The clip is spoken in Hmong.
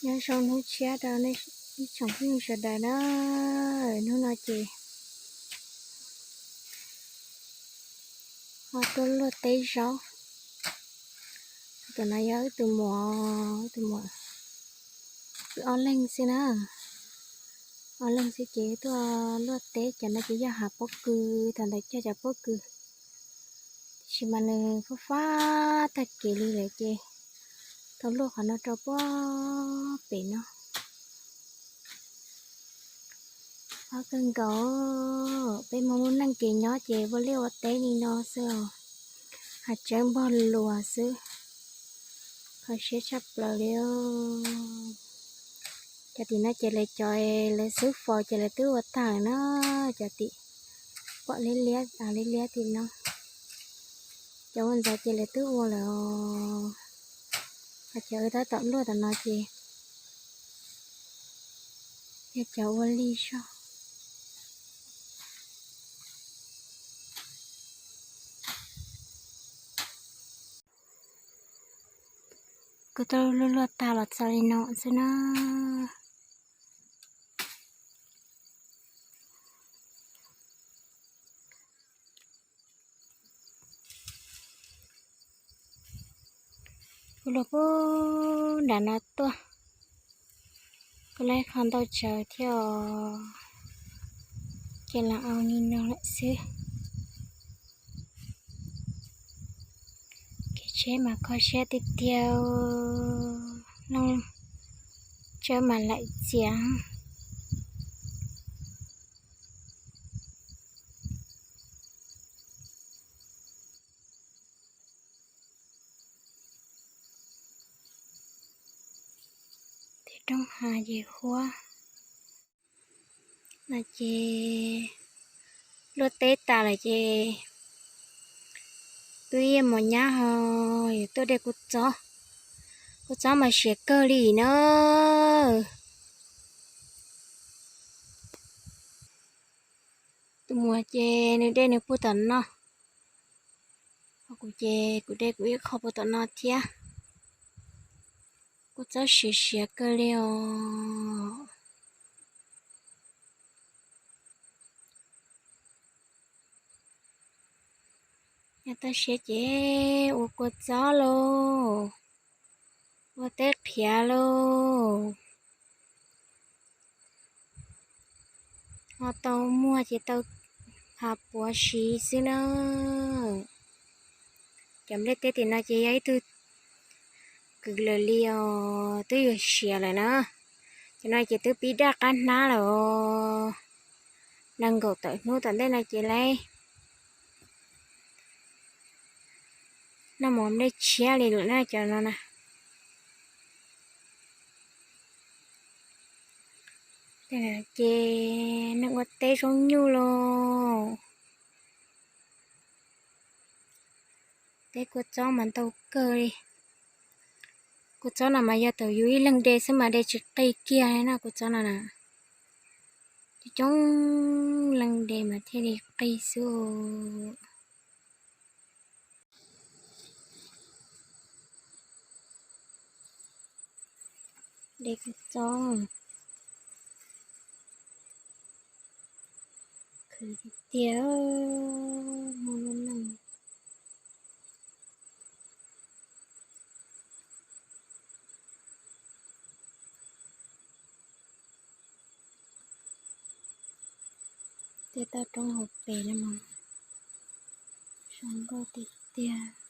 Nyob zoo hnub tshiab rau nej ib tsoom phooj ywg sawv daws na. Hnub no ces ho tuaj luaj teb zaub. Tus no yog wb tus muam, wb tus muam, wb ob leeg xwb na. Ob leeg xwb ces wb tuaj luaj teb, cov no ces yog hav pob kws, thaum ntawd cog cov pob kws, tiam sis mas nws fab fab tag kev li lawm ces tau luaj qhov no rau puag pem no. Fab kawg nkaus, peb Hmoob lub neej kev nyob ces ua liaj ua teb li no xwb os. Hav tsawb npog luas xwb, kho siab tshaj plaws li. Cov tim no ces lawv cov lawv xub faus ces lawv twb ua tag lawm na. Cov tim pom liab liab, liab liab tim no, cov ua ntxov ces lawv twb ua lawm os. Ho cov wb tab tom luaj tom no ces yog cov ua lig zog. Kuv tuaj luaj luaj tag los txog li no xwb na. Kuv luaj puag nram no tuaj, kuv laib qhov ntau tsawv thiab os, ces los au ni no lawm xwb. Kev tsheb mas kho siab tiag tiag, looj tsawb mas laim txias. Tej roob hav ces huab. No ces luaj teb tas lawm ces twb ib mos nyab ho yuav tuaj de kua txob. Kua txob mas siav kawg li na. Tus muam ces nws de nws puag tom no, ho kuv ces kuv de kuv ib qho puag tom no thiab. Kua txob siav siav kawg li os. Yog toj siab ces ua kua txob lauj, ua teb qhiav lauj. Ho tau muag ces tau hav puav siv xwb na. Cov nplej teb tim no ces yog ib tug kwv lawm li os, twb yuav siav lawm na. Cov no ces twb pib daj qab hnab lawm os. Nees nkaum tawm hnub tom ntej no ces lawv noj mov nplej tshiab li lawm na cov no na. Ces neeg ua teb zoo nyuj lauj. Teb kua txob mas ntau kawg li. Kua txob no mas yog thaum yus ib leeg de xwb mas de tsis qig kiag li na kua txob no na. Coob coob leej de mas thiaj li qig xwb. De kua txob khwv tiag tiag, muaj lub neej. Tej toj roob hauv pes no mas zoo nkauj tiag tiag.